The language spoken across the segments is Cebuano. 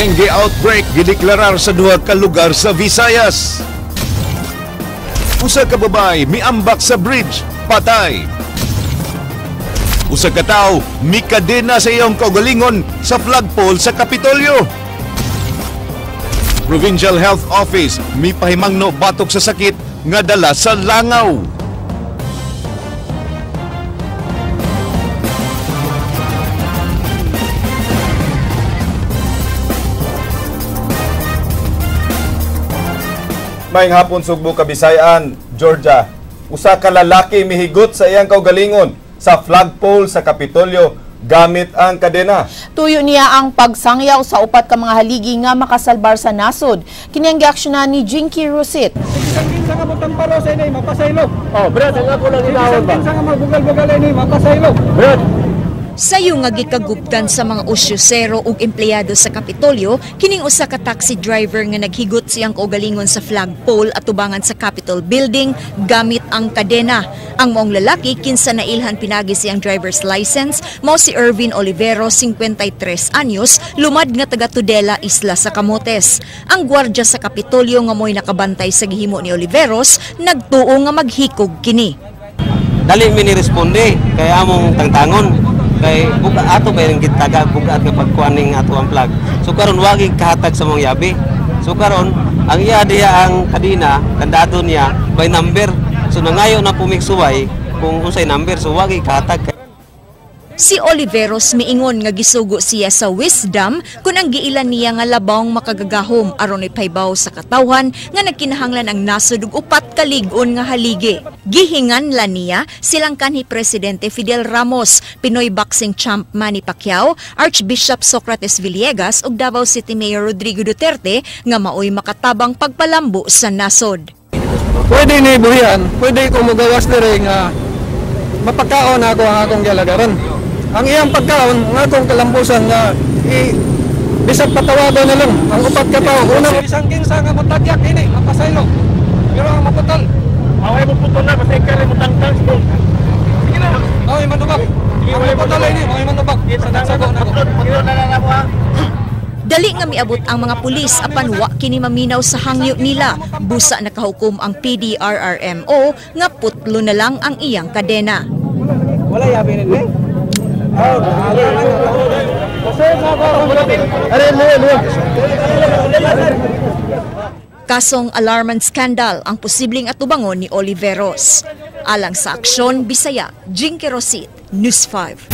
Dengue outbreak gideklarar sa duha ka lugar sa Visayas. Usa ka babae miambak sa bridge, patay. Usa ka tawo mikadena sa iyang kaugalingon sa flagpole sa Kapitolyo. Provincial Health Office mipahimangno batok sa sakit nga dala sa langaw. Maayong hapon, Sugbo, Kabisayan, Georgia. Usa ka lalaki mihigot sa iyang kaugalingon sa flagpole sa Kapitolyo gamit ang kadena. Tuyo niya ang pagsangyaw sa upat ka mga haligi nga makasalbar sa nasod. Kini ang giaksyonan ni Jinky Rosit. Bisan nga motamparo sa ini, mapasaylo. Oh, Brad, ang ako lang inawon ba? Bisan nga mabugal-bugal ini, mapasaylo. Brad. Sayo nga gikaguptan sa mga osyosero ug empleyado sa Kapitolyo, kining usa ka taxi driver nga naghigot siyang kaugalingon sa flagpole atubangan sa Capitol Building gamit ang kadena. Ang maong lalaki kinsa nailhan pinagi siyang driver's license mao si Ervin Olivero, 53 anyos, lumad nga taga Tudela, Isla sa Camotes. Ang gwardiya sa Kapitolyo nga mo'y nakabantay sa gihimo ni Oliveros nagtuo nga maghikog kini. Dali mi ni responde kay among tangtangon kay buka ato ba yung gitaga bugat nga pagkuan ning ato ang flag. So karon wagi kahatag sa mong yabi. So karon ang iya diya ang kadina kandado niya by number. So nangayo na pumigsuway kung unsay number, so wagi kahatag. Si Oliveros miingon nga gisugo siya sa wisdom kung ang giilan niya nga labawng makagagahom aron ipaybaw sa katawhan nga nagkinahanglan ang nasod ug upat ka lig-on nga haligi. Gihingan la niya silang kanhi Presidente Fidel Ramos, Pinoy boxing champ Manny Pacquiao, Archbishop Socrates Villegas ug Davao City Mayor Rodrigo Duterte nga maoy makatabang pagpalambo sa nasod. Pwede ni buhian, pwede ko mugawas dire nga mapakaon ako ang akong gialagaran. Ang iyang pagkaon, ang akong kalambusan nga bisag patawagon na lang ang upat ka tao. Unang bisan kinsa nga motadyak ini, mapasaylo. Pero ang maputol, Away mo putol na basta ikaw mo tangtang. Sige na. Ay manubak. Ang maputol ini, ay manubak. Sa nagsago na ko. Putol na lang ako ha. Dali nga miabot ang mga pulis apan wa kini maminaw sa hangyo nila. Busa nakahukom ang PDRRMO nga putlo na lang ang iyang kadena. Wala yabi ni. Kasong alarm and scandal ang posibleng atubangon ni Oliveros. Alang sa Aksyon Bisaya, Jinky Rosit, News 5.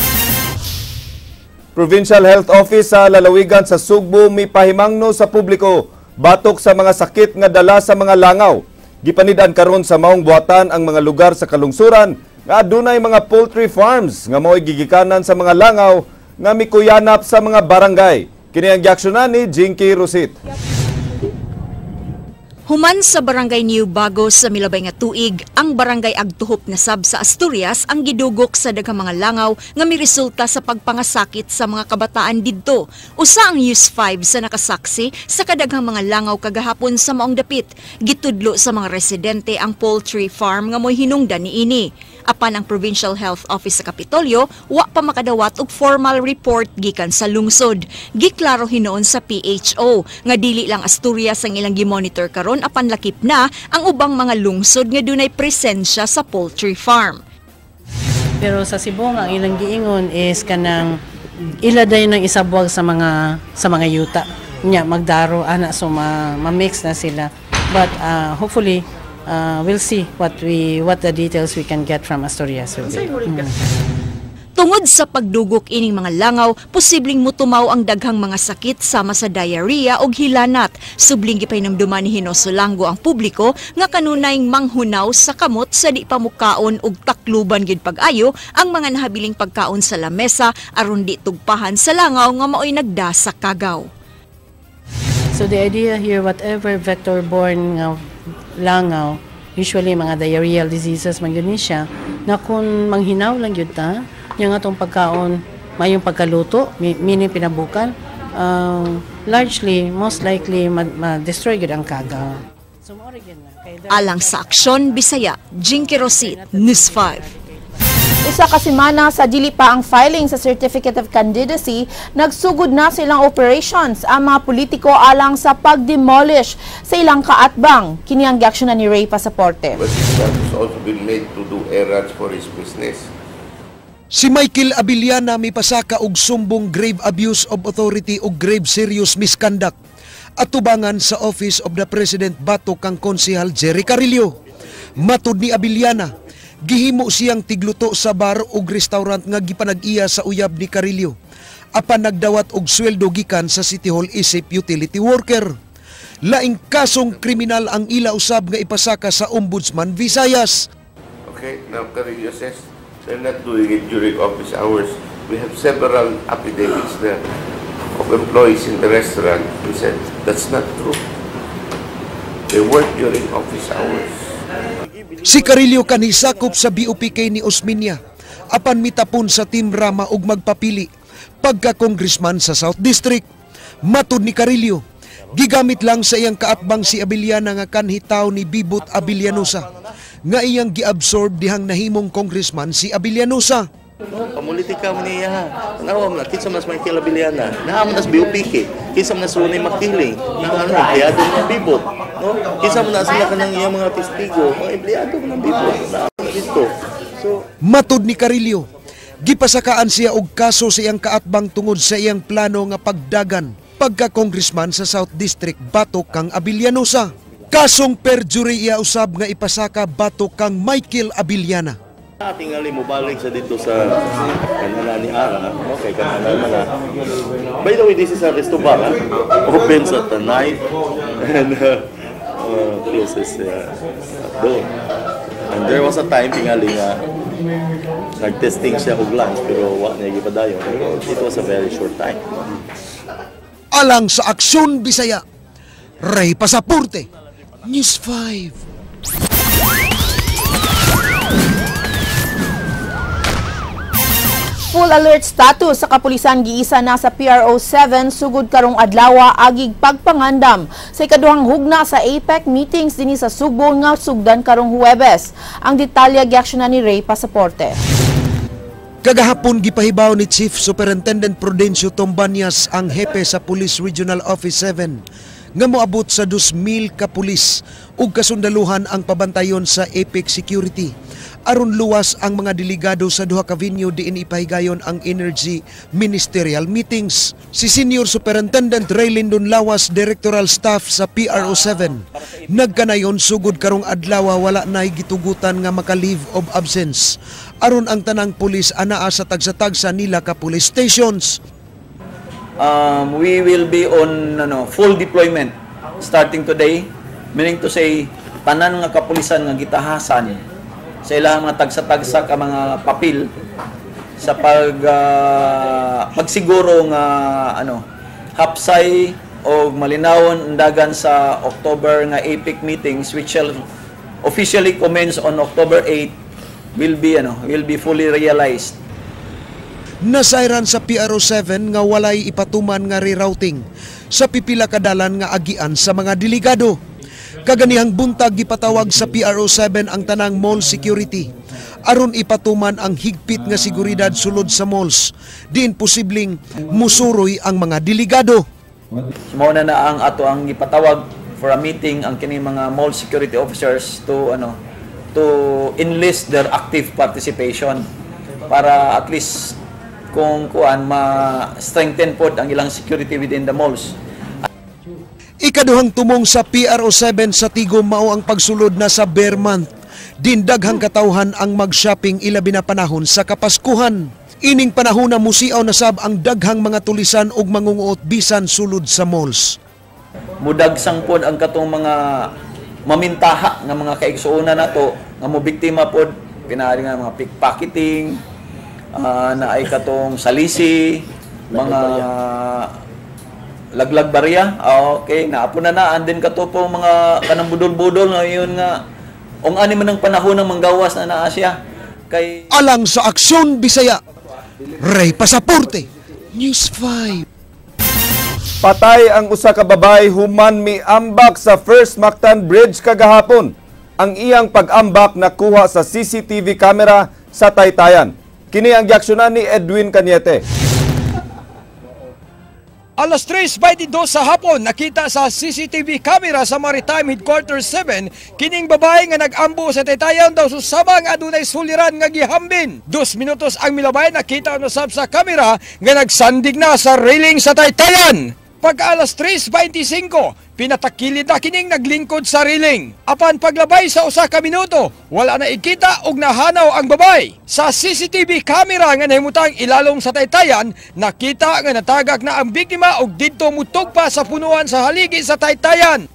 Provincial Health Office sa lalawigan sa Sugbo mipahimangno sa publiko batok sa mga sakit nga dala sa mga langaw. Gipanid-an karon sa maong buhatan ang mga lugar sa kalungsuran nga adunay mga poultry farms nga mao'y gigikanan sa mga langaw nga mikuyanap sa mga barangay. Kini ang giaksyonan ni Jinky Rosit. Human sa Barangay New Bago sa milabay nga tuig, ang Barangay Agtuhop na sab sa Asturias ang gidugok sa daghang mga langaw nga miresulta sa pagpangasakit sa mga kabataan didto. Usa ang News 5 sa nakasaksi sa kadaghang mga langaw kagahapon sa maong dapit. Gitudlo sa mga residente ang poultry farm nga mo'y hinungdan niini. Apan ang Provincial Health Office sa Kapitolyo, wa pa makadawat og formal report gikan sa lungsod. Giklaro hinuon sa PHO nga dili lang Asturias ang ilang gimonitor karon apan lakip na ang ubang mga lungsod nga dunay presensya sa poultry farm. Pero sa Sibong ang ilang giingon is kanang ila dayon ng isabwag sa mga yuta. Nya magdaro ana, so ma-mix na sila. But hopefully we'll see what the details we can get from Asturias will be. Tungod sa pagdugok ining mga langaw, posibleng mutumaw ang daghang mga sakit sama sa diarrhea o hilanat. Subling gipahinumduman ni Hinosolango ang publiko nga kanunay manghunaw sa kamot sa di pa mukaon ug takluban gid pag-ayo ang mga nahabiling pagkaon sa lamesa aron di tugpahan sa langaw nga maoy nagdasa kagaw. So the idea here, whatever vector-borne nga langaw, usually mga diarrheal diseases man yun ni siya, na kung manghinaw lang yun ta, yung atong pagkaon, mayong pagkaluto, meaning pinabukan, largely, most likely, ma-destroy gyud ang kagaw. So, mao ra gyud na. Kay Alang sa Aksyon Bisaya, Jinky Rosit, News 5. 1 ka semana sa dili pa ang filing sa Certificate of Candidacy, nagsugod na sa ilang operations ang mga politiko alang sa pag-demolish sa ilang kaatbang. Kini ang giaksyonan ni Ray Pasaporte. But his son has also been made to do errands for his business. Si Michael Abellana mipasaka og sumbong grave abuse of authority ug grave serious misconduct atubangan sa Office of the President batok kang Konsehal Jerry Carillo. Matud ni Abellana, gihimo siyang tigluto sa bar ug restaurant nga gipanag-iya sa uyab ni Carillo, apan nagdawat og sweldo gikan sa City Hall isip utility worker. Laing kasong kriminal ang ila usab nga ipasaka sa Ombudsman Visayas. Okay, now Carillo says they're not doing it during office hours. We have several affidavits there of employees in the restaurant who said that's not true. They work during office hours. Si Carillo kanhi sakop sa BOPK ni Osmeña, apan mitapon sa Team Rama ug magpapili pagka-congressman sa South District. Matud ni Carillo, gigamit lang sa iyang kaatbang si Abellana nga kanhi tawo ni Bibot Abellanosa, nga iyang giabsorb dihang nahimong congressman si Abellanosa. No, pamulitika mo niya ha. Tanawa mo na, kinsa man Michael Abellana. Naa man nas BOPK, kinsa man nas Ronnie Maquiling, na ano, empleyado ng Bibot. No? Kinsa man sila kanang iyang mga testigo, mga empleyado ng Bibot. Naa man dito. So, Matud ni Carillo, gipasakaan siya og kaso sa iyang kaatbang tungod sa iyang plano nga pagdagan pagka-congressman sa South District batok kang Abellanosa. Kasong perjury iya usab nga ipasaka batok kang Michael Abellana. Tingali mo balik sa dito sa kanana ni Ara, okay, kanana man na. By the way, this is a resto bar, ha? Opens at the night and closes at dawn. And there was a time tingali nga nag-testing siya og lunch pero wa niya gipadayon. Pero it was a very short time. Alang sa Aksyon Bisaya, Ray Pasaporte, News 5. Full alert status sa kapulisan giisa na sa PRO 7 sugod karong adlaw agig pagpangandam sa ikaduhang hugna sa APEC meetings dinhi sa Sugbo nga sugdan karong Huwebes. Ang detalye giaksyonan ni Ray Pasaporte. Kagahapon gipahibaw ni Chief Superintendent Prudencio Tombanyas ang hepe sa Police Regional Office 7 nga moabot sa 2,000 ka pulis ug kasundaluhan ang pabantayon sa APEC security aron luwas ang mga delegado sa duha ka venue diin ipahigayon ang Energy Ministerial Meetings. Si Senior Superintendent Raylin Lawas, Directoral Staff sa PRO 7, nagkanayon sugod karong adlaw wala nay gitugutan nga maka-leave of absence aron ang tanang pulis anaa sa tagsa-tagsa nila ka police stations. We will be on full deployment starting today, meaning to say tanan nga kapulisan nga gitahasan sa ilang mga tagsa-tagsa ka mga papel sa pagsiguro nga hapsay o malinawon ang dagan sa October nga APEC meetings, which shall officially commence on October 8, will be fully realized. Nasayran sa PRO 7 nga walay ipatuman nga rerouting sa pipila kadalan nga agian sa mga delegado. Kaganihang buntag gipatawag sa PRO 7 ang tanang mall security aron ipatuman ang higpit nga seguridad sulod sa malls. Diin posibleng musuroy ang mga delegado. Mao na na ang ato ang gipatawag for a meeting ang kini mga mall security officers to enlist their active participation para at least kung kuan ma-strengthen pod ang ilang security within the malls. Ikaduhang tumong sa PRO 7 sa Tigom mao ang pagsulod na sa Ber month. Din daghang katawhan ang mag-shopping ilabi na panahon sa Kapaskuhan. Ining panahon na musiaw na sab ang daghang mga tulisan ug mangunguot bisan sulod sa malls. Mudagsang pod ang katong mga mamintaha nga mga kaigsuonan nato nga mo biktima pod pinaari nga mga pickpocketing, na ay katong salisi, mga laglag barya. Okay, naapo na na and then kato po mga kanang budol-budol ngayon nga ung ani man ang panahon ng manggawas na naa siya kay. Alang sa Aksyon Bisaya, Ray Pasaporte, News 5. Patay ang usa ka babae human miambak sa First Mactan Bridge kagahapon. Ang iyang pag-ambak nakuha sa CCTV camera. sa Taytayan. Kini ang giaksyonan ni Edwin Cañete. Alas 3:22 sa hapon, nakita sa CCTV camera sa Maritime Headquarters 7, kining babae nga nag-ambo sa Taytayan daw susama nga adunay suliran nga gihambin. 2 minutos ang milabay, nakita usab sa camera nga nagsandig na sa railing sa Taytayan. Pagka alas 3:25, pinatakilid na kining naglingkod sa railing. Apan paglabay sa usa ka minuto, wala na ikita og nahanaw ang babay. Sa CCTV camera nga nahimutang ilalom sa Taytayan, nakita nga natagak na ang biktima og didto mutugpa sa punuan sa haligi sa Taytayan.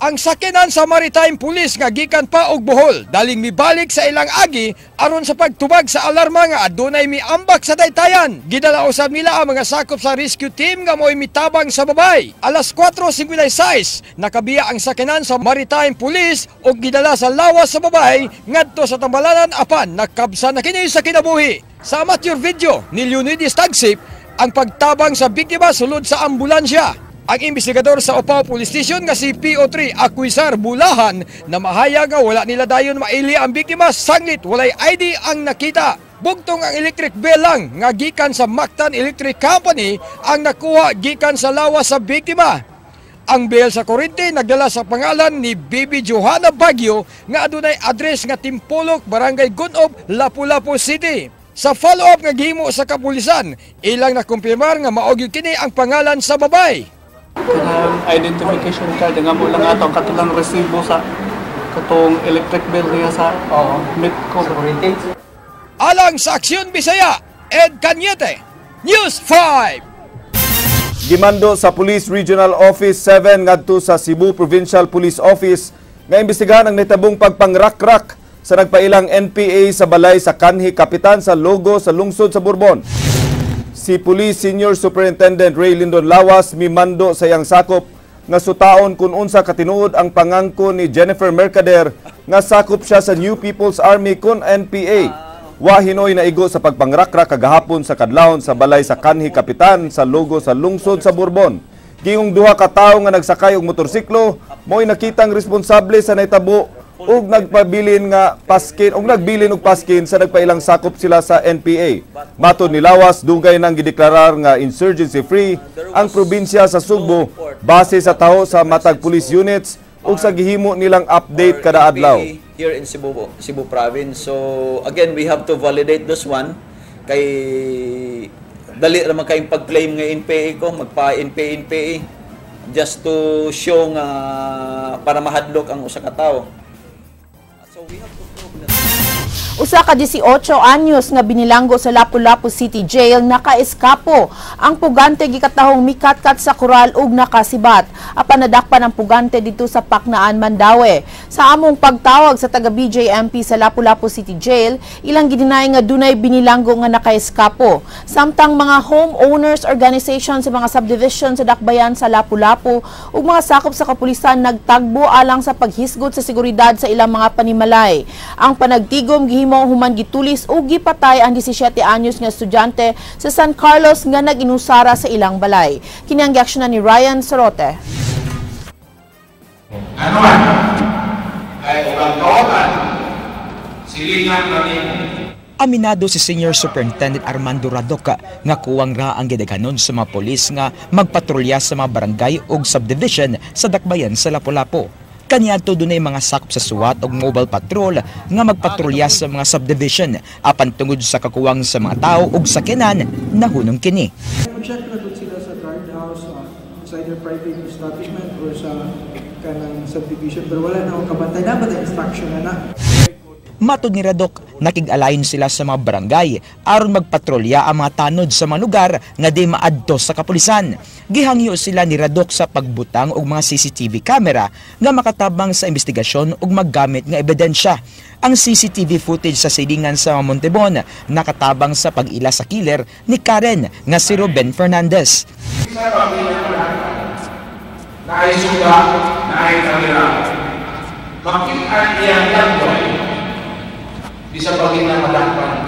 Ang sakyanan sa Maritime Police nga gikan pa og Bohol, daling mibalik sa ilang agi aron sa pagtubag sa alarma nga adunay miambak sa Taytayan. Gidala usab nila ang mga sakop sa rescue team nga mo'y mitabang sa babay. Alas 4:56, nakabiya ang sakyanan sa Maritime Police og gidala sa lawas sa babay ngadto sa Tambalanan apan nakabsa na kini sa kinabuhi. Sa amateur video ni Leonidas Tagsip ang pagtabang sa biktima sulod sa ambulansya. Ang investigador sa Opao Police Station nga si PO3 Aquisar Bulahan na mahayag nga wala nila dayon maili ang biktima sanglit walay ID ang nakita. Bugtong ang electric bill lang nga gikan sa Mactan Electric Company ang nakuha gikan sa lawas sa biktima. Ang bill sa kuryente nagdala sa pangalan ni Bibi Johanna Baguio nga adunay address nga Timpulok, Barangay Gunob, Lapu-Lapu City. Sa follow-up nga gihimo sa kapulisan, ilang nakumpirmar nga mao gyud kini ang pangalan sa babay. Kanang identification card nga mo lang ato ang katulang resibo sa katong electric bill niya sa Metco. Alang sa Aksyon Bisaya, Ed Cañete, News 5. Gimando sa Police Regional Office 7 ngadto sa Cebu Provincial Police Office nga imbestigahan ang nahitabong pagpangrakrak sa nagpailang NPA sa balay sa kanhi kapitan sa Logo sa lungsod sa Borbon. Si Police Senior Superintendent Ray Lindon Lawas mimando sa iyang sakop nga sutaon kung unsa katinuod ang pangangko ni Jennifer Mercader nga sakop siya sa New People's Army kun NPA. Wa hinoy naigo sa pagpangrakrak kagahapon sa kadlawon sa balay sa kanhi kapitan sa Logo sa lungsod sa Borbon. Gingong duha ka tawo nga nagsakay og motorsiklo mo'y nakitang responsable sa nahitabo ug nagpabilin nga paskin ug nagbilin og paskin sa nagpailang sakop sila sa NPA. Matod ni Lawas, dugay nang gideklarar nga insurgency free ang probinsya sa Sugbo base sa taho sa matag police units ug sa gihimo nilang update kada adlaw. Here in Cebu province. So again, we have to validate this one kay dali ra man kayong pag-claim nga NPA ko, magpa-NPA NPA just to show nga para mahadlok ang usa ka tawo. Usa ka 18 anyos nga binilanggo sa Lapu-Lapu City Jail nakaeskapo. Ang pugante gikatahong mikatkat sa koral ug nakasibat. Apan nadakpan ang pugante dito sa Paknaan, Mandaue. Sa among pagtawag sa taga BJMP sa Lapu-Lapu City Jail, ilang gidinay nga dunay binilanggo nga nakaeskapo. Samtang mga homeowners organization sa mga subdivision sa Dakbayan sa Lapu-Lapu ug mga sakop sa kapulisan nagtagbo alang sa paghisgot sa seguridad sa ilang mga panimalay. Ang panagtigom gihimo human gitulis o gipatay ang 17 anyos nga estudyante sa San Carlos nga nag-inusara sa ilang balay. Kini ang giaksyonan ni Ryan Sorote. Ano man? Ay ubang silingan kami. Aminado si Senior Superintendent Armando Radoca nga kuwang ra ang gidaghanon sa mga polis nga magpatrolya sa mga barangay ug subdivision sa Dakbayan sa Lapu-Lapu. Kaniadto dunay mga sakop sa SWAT ug mobile patrol nga magpatrolya sa mga subdivision apan tungod sa kakuwang sa mga tao ug sakyanan nahunong kini. Check na gud sila sa guardhouse, sa either private establishment or sa kanang subdivision, pero wala na akong kabantay na ba instruction na na. Matod ni Radok, nakig-alayon sila sa mga barangay aron magpatrolya ang mga tanod sa mga lugar nga di maadto sa kapulisan. Gihangyo sila ni Radok sa pagbutang og mga CCTV camera nga makatabang sa investigasyon ug maggamit nga ebidensya. Ang CCTV footage sa silingan sa Montebon nakatabang sa pag-ila sa killer ni Karen nga si Ruben Fernandez. Naay suga, naay kamera. Makita iyang lagway. Bisa pagin na madakpan.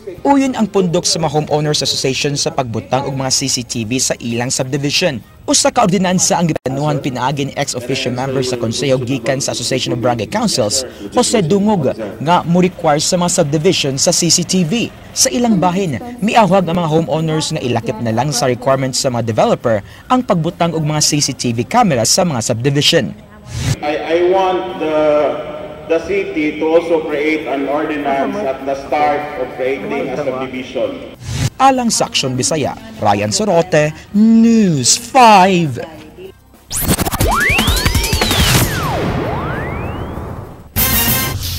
Uyon ang pundok sa mga Homeowners Association sa pagbutang og mga CCTV sa ilang subdivision. Usa ka ordinansa ang giplanuhan pinaagi ni ex-officio member sa konseho gikan sa Association of Barangay Councils, Jose Dungog, nga mo-require sa mga subdivision sa CCTV. Sa ilang bahin, miawhag ang mga homeowners nga ilakip na lang sa requirements sa mga developer ang pagbutang og mga CCTV cameras sa mga subdivision. I want the city to also create an ordinance at the start of creating a subdivision. Alang sa Aksyon Bisaya, Ryan Sorote, News 5.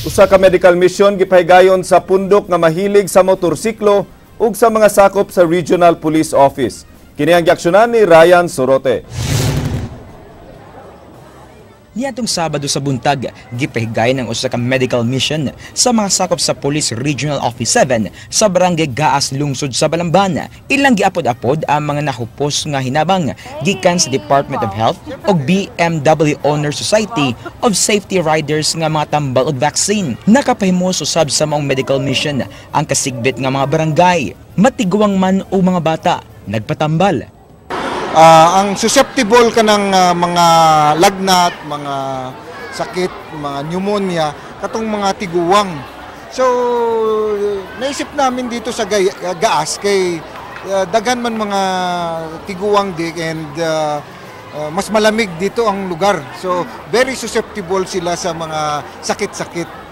Usa ka medical mission gipahigayon sa pundok nga mahilig sa motorsiklo ug sa mga sakop sa Regional Police Office. Kini ang giaksyonan ni Ryan Sorote. Niadtong Sabado sa buntag, gipahigayon ang usa ka medical mission sa mga sakop sa Police Regional Office 7 sa Barangay Gaas, lungsod sa Balamban. Ilang giapod-apod ang mga nahupos nga hinabang gikan sa Department of Health ug BMW Honor Society of Safety Riders nga mga tambal og vaccine. Nakapahimos usab sa maong medical mission ang kasigbit nga mga barangay, matiguang man o mga bata, nagpatambal. Ang susceptible ka ng mga lagnat, mga sakit, mga pneumonia, katong mga tiguang. So, naisip namin dito sa Gaas kay daghan man mga tiguang di and mas malamig dito ang lugar. So, very susceptible sila sa mga sakit-sakit.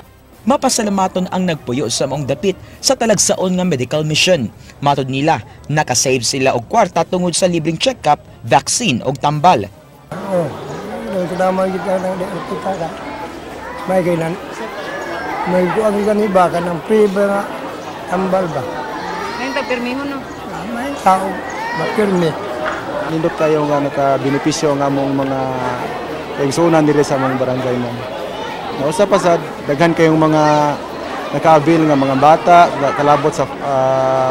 Mapasalamaton ang nagpuyo sa maong dapit sa talagsaon nga medical mission. Matod nila, nakasave sila og kwarta tungod sa libreng check-up, vaccine og tambal. Oh, may kailan, may kuang gani ba kanang free ba nga tambal ba? May pagpirmihon no? May tao mapirmi. Nindot kayo nga nakabenepisyo nga mong mga kaigsunan diri sa mga barangay mo. Nausa pa sad, daghan kayong mga naka-avail nga mga bata, kalabot sa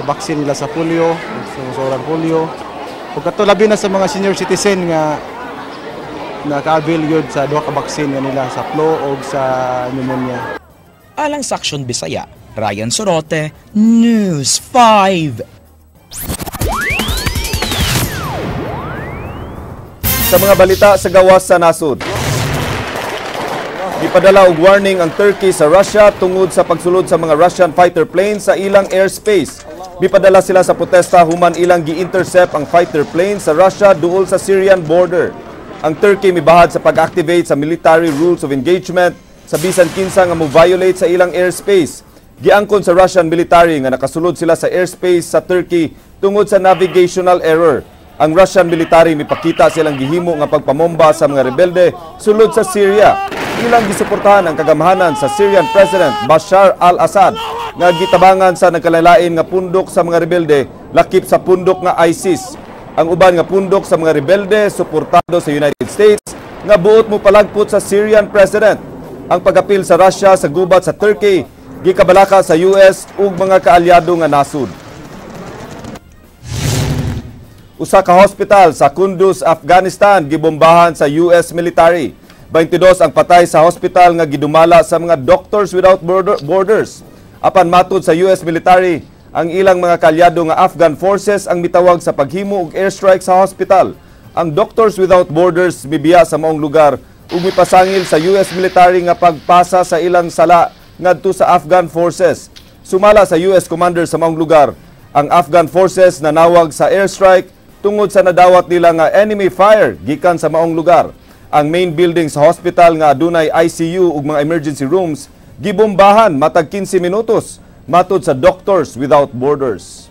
vaccine nila sa polio, sa sobrang polio. Ug kato labi na sa mga senior citizen nga naka-avail gyud sa duha ka vaccine nga nila sa flu o sa pneumonia. Alang sa Aksyon Bisaya, Ryan Sorote, News 5. Sa mga balita sa gawas sa nasod. Gipadala og warning ang Turkey sa Russia tungod sa pagsulod sa mga Russian fighter planes sa ilang airspace. Mipadala sila sa protesta human ilang gi-intercept ang fighter plane sa Russia duol sa Syrian border. Ang Turkey mibahad sa pag-activate sa military rules of engagement sa bisan kinsa nga mo-violate sa ilang airspace. Giangkon sa Russian military nga nakasulod sila sa airspace sa Turkey tungod sa navigational error. Ang Russian military mipakita silang gihimo nga pagpamomba sa mga rebelde sulod sa Syria. Ilang gisuportahan ang kagamhanan sa Syrian President Bashar al-Assad nga gitabangan sa nagkalalain nga pundok sa mga rebelde lakip sa pundok nga ISIS. Ang uban nga pundok sa mga rebelde suportado sa United States nga buot mo palagpot sa Syrian President. Ang pagapil sa Russia sa gubat sa Turkey gikabalaka sa US ug mga kaalyado nga nasud. Usa ka hospital sa Kunduz, Afghanistan gibombahan sa US military. 22 ang patay sa hospital nga gidumala sa mga Doctors Without Borders. Apan matud sa US military, ang ilang mga kalyado nga Afghan forces ang mitawag sa paghimo og airstrike sa hospital. Ang Doctors Without Borders mibiya sa maong lugar ug mipasangil sa US military nga pagpasa sa ilang sala ngadto sa Afghan forces. Sumala sa US commander sa maong lugar, ang Afghan forces nanawag sa airstrike tungod sa nadawat nila nga enemy fire gikan sa maong lugar. Ang main building sa hospital nga adunay ICU ug mga emergency rooms gibombahan matag 15 minutos matud sa Doctors Without Borders.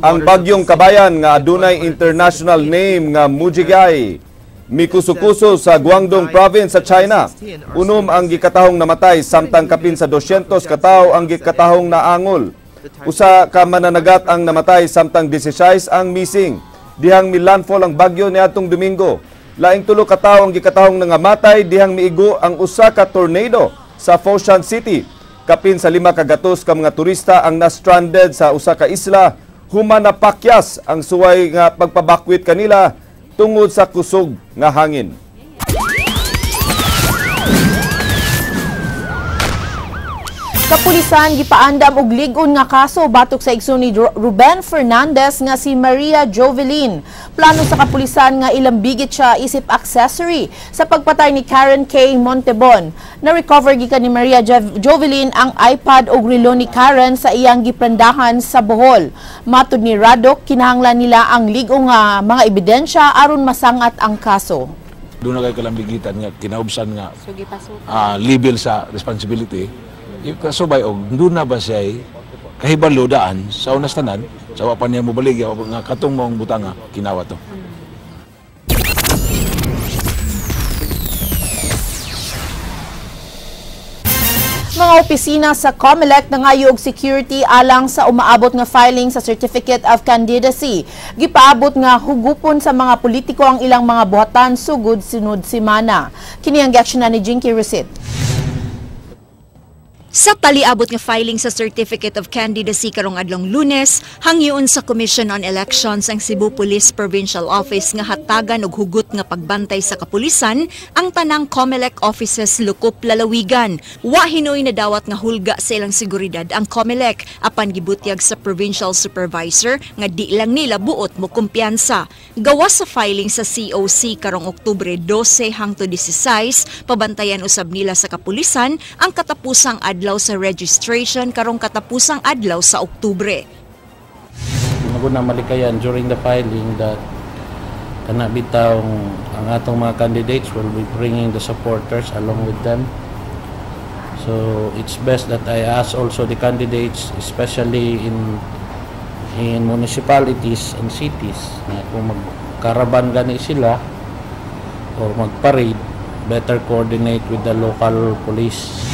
Ang bagyong kabayan nga adunay international name nga Mujigay mikuso-kuso sa Guangdong Province sa China. Unom ang gikatahong namatay samtang kapin sa 200 katawo ang gikatahong naangol. Usa ka mananagat ang namatay samtang 16 ang missing. Dihang milandfall ang bagyo niadtong Domingo. Laing tulo ka tawo ang gikatahong nangamatay dihang miigo ang usa ka tornado sa Foshan City. Kapin sa 5 ka gatos ka mga turista ang na-stranded sa usa ka isla human napakyas ang suway nga pagpabakwit kanila tungod sa kusog nga hangin. Kapulisan gipaandam og lig-on nga kaso batok sa igsoon ni Ruben Fernandez nga si Maria Jovelyn. Plano sa kapulisan nga ilambigit siya isip accessory sa pagpatay ni Karen K. Montebon. Na-recover gikan ni Maria Jovelyn ang iPad og relo ni Karen sa iyang giprendahan sa Bohol. Matud ni Radok, kinahanglan nila ang lig-on nga mga ebidensya aron masangat ang kaso. Doon na kay kalambigitan nga kinaubsan nga level sa responsibility. Kasubay og doon na ba siya kahibalo daan sa unas tanan sa wa pa niya mobaligya nga katong maong butanga kinawa to. Mga opisina sa COMELEC nangayo og security alang sa umaabot nga filing sa Certificate of Candidacy. Gipaabot nga hugupon sa mga politiko ang ilang mga buhatan sugod sunod semana. Kini ang giaksyonan ni Jinky Rosit. Sa taliabot nga filing sa Certificate of Candidacy karong adlong Lunes, hangyoon sa Commission on Elections ang Cebu Police Provincial Office nga hatagan og hugot nga pagbantay sa kapulisan ang tanang COMELEC offices lukop lalawigan. Wa hinoy na dawat nga hulga sa ilang seguridad ang COMELEC apan gibutyag sa provincial supervisor nga di lang nila buot mo kumpiyansa. Gawas sa filing sa COC karong Oktubre 12 hangtod 16, pabantayan usab nila sa kapulisan ang katapusang adlaw sa registration karong katapusang adlaw sa Oktubre. Maguna malikayan during the filing that kana bitaw ang atong mga candidates will be bringing the supporters along with them. So it's best that I ask also the candidates, especially in municipalities and cities, na kung magkaraban gani sila or magparade, better coordinate with the local police.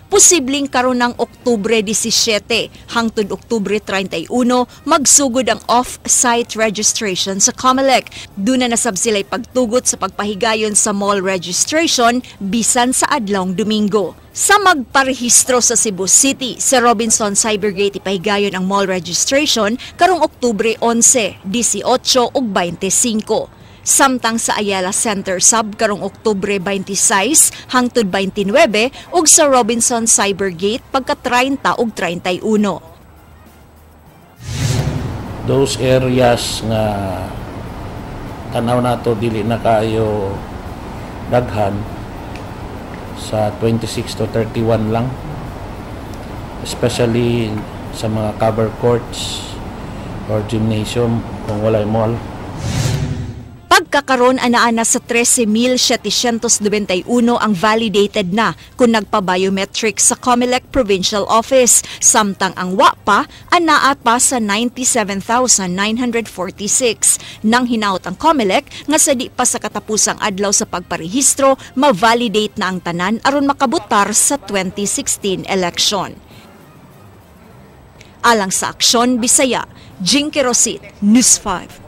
Posibleng karon ng Oktubre 17 hangtod Oktubre 31 magsugod ang off-site registration sa COMELEC. Duna na sab sila'y pagtugot sa pagpahigayon sa mall registration bisan sa adlawng Domingo. Sa magparehistro sa Cebu City, sa Robinson Cybergate ipahigayon ang mall registration karong Oktubre 11, 18 ug 25. Samtang sa Ayala Center sub karong Oktubre 26 hangtod 29 ug sa Robinson Cybergate pagka 30 ug 31. Those areas nga tanaw nato dili na kaayo daghan sa 26 to 31 lang, especially sa mga cover courts or gymnasium kung walay mall. Pagkakaroon anaa sa 13,791 ang validated na kung nagpa-biometric sa COMELEC Provincial Office, samtang ang wa pa anaa pa sa 97,946. Nang hinaot ang COMELEC nga sa di pa sa katapusang adlaw sa pagparehistro, ma-validate na ang tanan aron makabutar sa 2016 election. Alang sa Aksyon Bisaya, Jinky Rosit, News 5.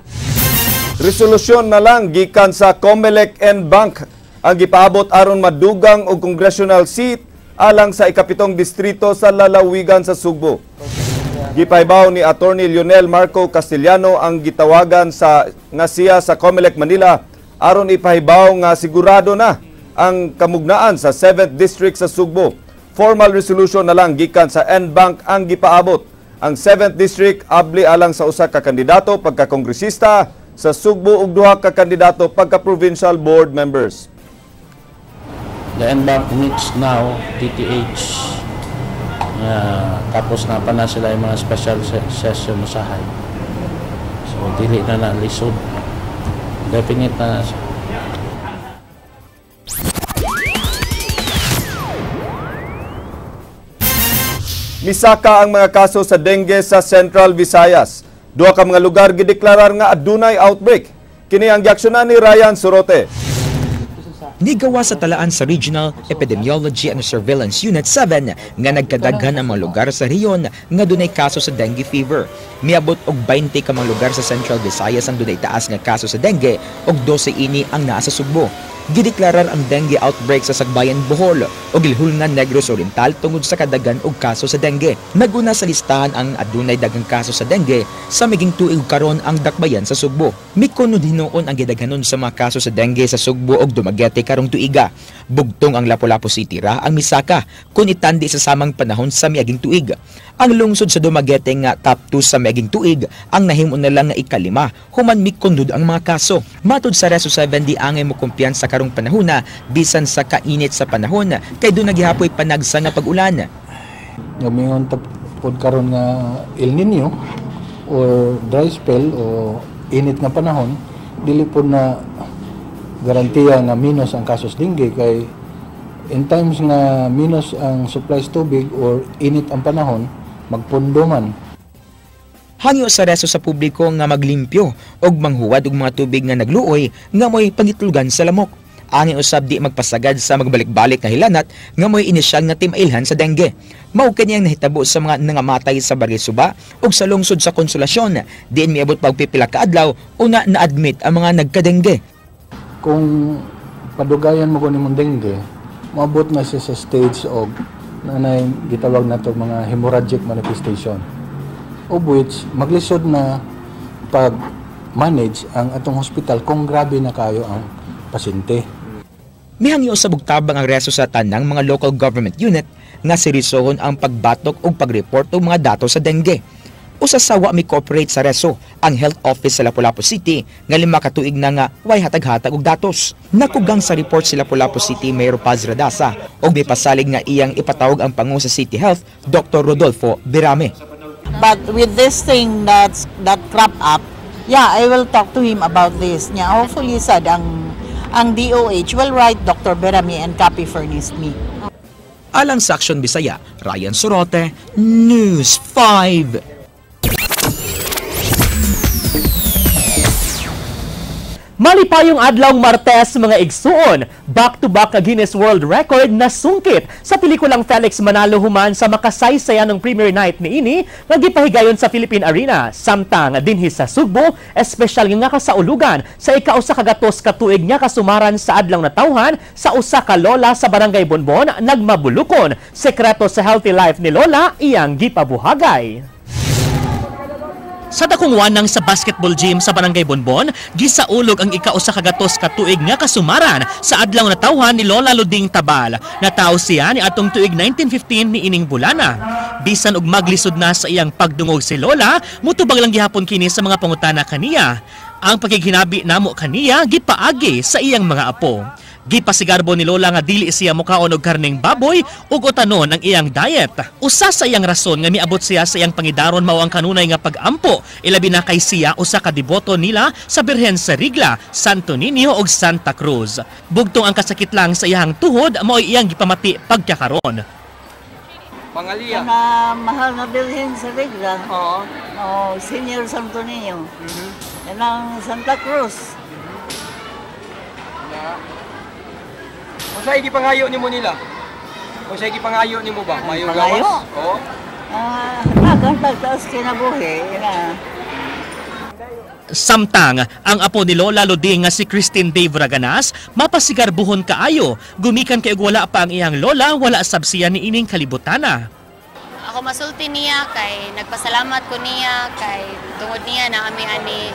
Resolusyon na lang gikan sa COMELEC and Bank ang gipaabot aron madugang og congressional seat alang sa 7th distrito sa lalawigan sa Sugbo. Gipahibaw ni Attorney Lionel Marco Castellano ang gitawagan sa nga siya sa COMELEC Manila aron ipahibaw nga sigurado na ang kamugnaan sa 7th district sa Sugbo. Formal resolution na lang gikan sa NBank ang gipaabot. Ang 7th district abli alang sa usa ka kandidato pagkakongresista sa Sugbo ug duha ka kandidato pagka-provincial board members. The NBank meets now, DTH. Tapos na pa na sila yung mga special session usahay. So dili na na lisod. Definite na na siya. Misaka ang mga kaso sa dengue sa Central Visayas. Duha ka mga lugar gideklarar nga adunay outbreak. Kini ang giaksyonan ni Ryan Sorote. Nigawa sa talaan sa Regional Epidemiology and Surveillance Unit 7 nga nagkadaghan ang mga lugar sa rehiyon nga dunay kaso sa dengue fever. Miabot og 20 ka mga lugar sa Central Visayas ang dunay taas nga kaso sa dengue ug 12 ini ang naa sa Sugbo. Gideklarar ang dengue outbreak sa Sagbayan, Bohol ug Gilhulngan, Negros Oriental tungod sa kadagan og kaso sa dengue. Naguna sa listahan ang adunay daghang kaso sa dengue sa miging tuig karon ang dakbayan sa Sugbo. Mikunod hinuon ang gidaghanon sa mga kaso sa dengue sa Sugbo ug Dumaguete karong tuiga. Bugtong ang Lapu-Lapu City ra ang misaka kun itandi sa samang panahon sa miaging tuig. Ang lungsod sa Dumaguete nga top 2 sa miaging tuig ang nahimo na lang nga ikalima human mikundod ang mga kaso. Matud sa Reso 7 di angay mo kumpiyansa karong panahona bisan sa kainit sa panahon kay doon naghihapoy panagsa nga pag-ulan. Ngamingon pod karon nga El Nino or dry spell o init nga panahon, dili pod na garantiya nga minus ang kasos dengue kay in times nga minus ang supply sa tubig or init ang panahon, magpundo man. Hangyo sa reso sa publiko nga maglimpyo og manghuwad og mga tubig nga nagluoy nga moy pangitlugan sa lamok. Angay usab di magpasagad sa magbalik-balik nga hilanat nga moy inisyal nga timailhan sa dengue. Mao kini ang nahitabo sa mga nangamatay sa Barangay Suba ug sa lungsod sa Konsolasyon diin miabot pagpipila ka adlaw una na-admit ang mga nagkadengue. Kung padugayan mo kuno imong dengue, moabot na siya sa stage og nanay gitawag nato mga hemorrhagic manifestation, of which maglisod na pag-manage ang atong hospital kung grabe na kayo ang pasyente. Mihangyo sa bugtabang ang reso sa tanang mga local government unit nga seryosohon ang pagbatok ug pagreport og mga dato sa dengue. Usa sa wa mi-cooperate sa reso ang Health Office sa Lapu-Lapu City nga 5 ka tuig na nga way hatag-hatag og datos. Nakugang sa report si Lapu-Lapu City Mayor Paz Radaza og mipasalig nga iyang ipatawag ang pangu sa City Health Dr. Rodolfo Berame. But with this thing that crop up, yeah, I will talk to him about this. Yeah, hopefully sad ang DOH will write Dr. Berame and copy furnish me. Alang sa Aksyon Bisaya, Ryan Sorote, News 5. Malipayong adlawng Martes mga igsuon, back-to-back ka Guinness World Record na sungkit sa pelikulang Felix Manalo human sa makasaysayan ng premiere night niini nga gipahigayon sa Philippine Arena. Samtang dinhi sa Sugbo, espesyal nga kasaulugan sa ikausa kagatos ka tuig nga kasumaran sa adlaw natawhan sa usa ka lola sa Barangay Bonbon nagmabulukon. Sekreto sa healthy life ni Lola iyang gipabuhagay. Sa dakong wanang sa basketball gym sa Barangay Bonbon, gisaulog ang ikausa kagatos ka tuig nga kasumaran sa adlaw natawhan ni Lola Luding Tabal. Nataw siya ni atong tuig 1915 ni ining bulana. Bisan og maglisod na sa iyang pagdungog si Lola, mutubag lang gihapon kini sa mga pangutana kaniya. Ang pakighinabi namo kaniya gipaagi sa iyang mga apo. Gipasigarbo ni Lola nga dili siya mukaon og karneng baboy ug utanon ang iyang diet. Usa sa iyang rason nga miabot siya sa iyang pangidaron mao ang kanunay nga pag-ampo, ilabi na kay siya usa ka deboto nila sa Birhen sa Rigla, Santo Niño ug Santa Cruz. Bugtong ang kasakit lang sa iyang tuhod mao'y iyang gipamati pagkakaron. Pangalia. Na mahal na Birhen sa Rigla. Oo. Oh, Senior Santo Niño. Mm-hmm. Ang Santa Cruz. Yeah. Unsay gipangayo nimo nila? Unsay gipangayo nimo ba? Mayo gawas? Oo. Nagtagtaas kinabuhi na. Samtang ang apo ni Lola Luding nga si Christine Dave Raganas mapasigarbuhon kaayo gumikan kay wala pa ang iyang lola, wala sab siya ni ining kalibutana. Ako masulti niya kay nagpasalamat ko niya kay tungod niya na ami ani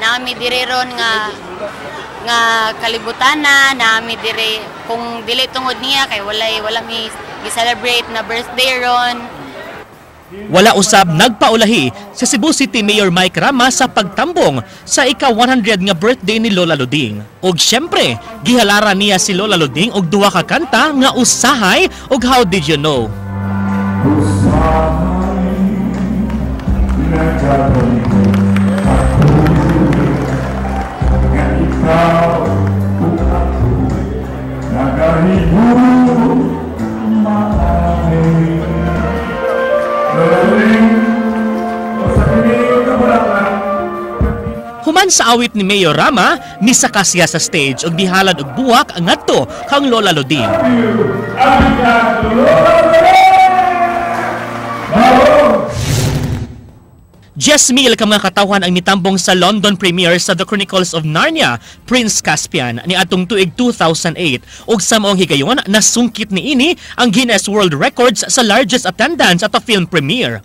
na ami diri ron nga kalibutana, na ami diri kung dili tungod niya kay wala mi gi-celebrate na birthday ron. Wala usab nagpaulahi sa Cebu City Mayor Mike Rama sa pagtambong sa ika-100 nga birthday ni Lola Luding. Og syempre, gihalaran niya si Lola Luding og duha ka kanta nga Usahay og How Did You Know. Human sa awit ni Mayor Rama, misaka siya sa stage ug gihalad og buwak ngadto kang Lola Luding. 10,000 ka mga katawhan ang mitambong sa London premiere sa The Chronicles of Narnia, Prince Caspian, ni atong tuig 2008. Ug sa maong higayon, nasungkit niini ang Guinness World Records sa largest attendance at a film premiere.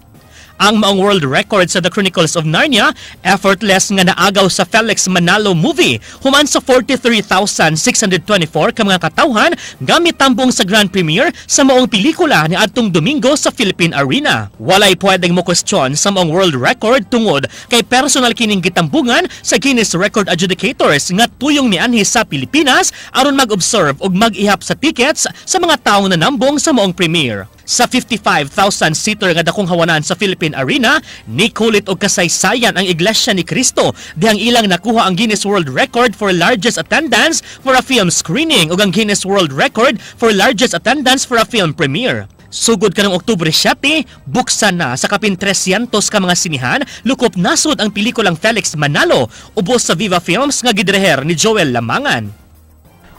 Ang maong world record sa The Chronicles of Narnia, effortless nga naagaw sa Felix Manalo movie, human sa 43,624 ka mga katawhan nga mitambong sa grand premiere sa maong pelikula ni adtong Domingo sa Philippine Arena. Walay pwedeng mo question sa maong world record tungod kay personal kining gitambungan sa Guinness Record Adjudicators nga tuyong mianhi sa Pilipinas aron mag-observe ug mag-ihap sa tickets sa mga taong nanambong sa maong premiere. Sa 55,000-seater nga dakong hawanan sa Philippine Arena, nikulit og kasaysayan ang Iglesia ni Cristo dihang ilang nakuha ang Guinness World Record for largest attendance for a film screening ug ang Guinness World Record for largest attendance for a film premiere. Sugod karong Oktubre 7, buksan na sa kapin 300 ka mga sinihan, lukop nasod ang pelikulang Felix Manalo, ubos sa Viva Films nga gidireher ni Joel Lamangan.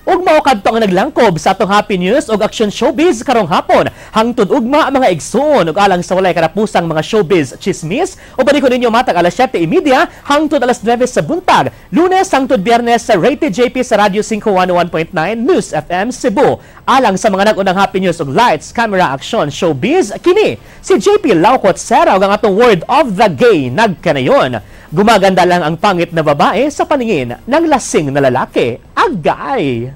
Ug mao kadto ang naglangkob sa atong Happy News ug Action Showbiz karong hapon. Hangtod ugma mga igsoon ug alang sa walay karapusang mga showbiz chismis, uban ko ninyo matag alas 7:30 hangtod alas 9 sa buntag. Lunes hangtod Biyernes sa Rated JP sa Radio 5 101.9 News FM Cebu. Alang sa mga nag-unang Happy News ug Lights, Camera, Action Showbiz, kini si JP Laucot Sera ug ang atong word of the gay nagkanayon. Gumaganda lang ang pangit na babae sa paningin ng lasing na lalaki. Agay!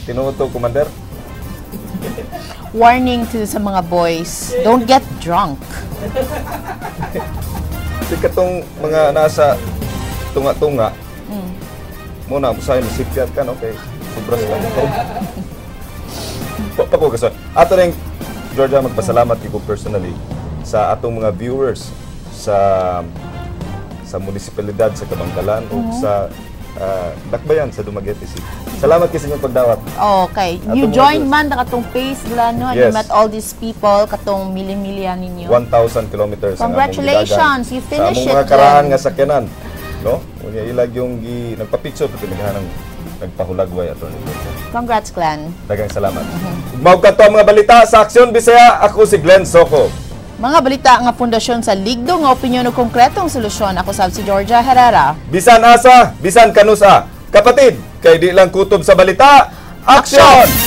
Tinuod to, Commander? Warning to sa mga boys, don't get drunk. Kasi katong mga nasa tunga-tunga, muna, usahay, masipyat ka, no? Kay sobras ka nito. Pako kason. Ato rin, Georgia, magpasalamat ko personally sa atong mga viewers sa munisipalidad sa Kabankalan o sa Dakbayan sa Dumaguete City. Salamat kasi inyong pagdawat. Okay. Atong You joined man na katong pace, Glenn, no? And you Yes. met all these people, katong mili-milya ninyo. 1,000 kilometers. Congratulations! You finished sa among it, mga karahan Glenn. nga sakyanan. No? Unya ilag yung nagpa-picture pati naghanang nagpahulagway ato ni Georgia. Congrats, Glenn. Daghang salamat. Ug kadto ang mga balita sa Aksyon Bisaya. Ako si Glenn Soco. Mga balita nga pundasyon sa ligdo nga opinyon ug konkretong solusyon. Ako sab si Georgia Herrera. Bisan asa, bisan kanusa. Kapatid, kay di lang kutob sa balita. Aksyon!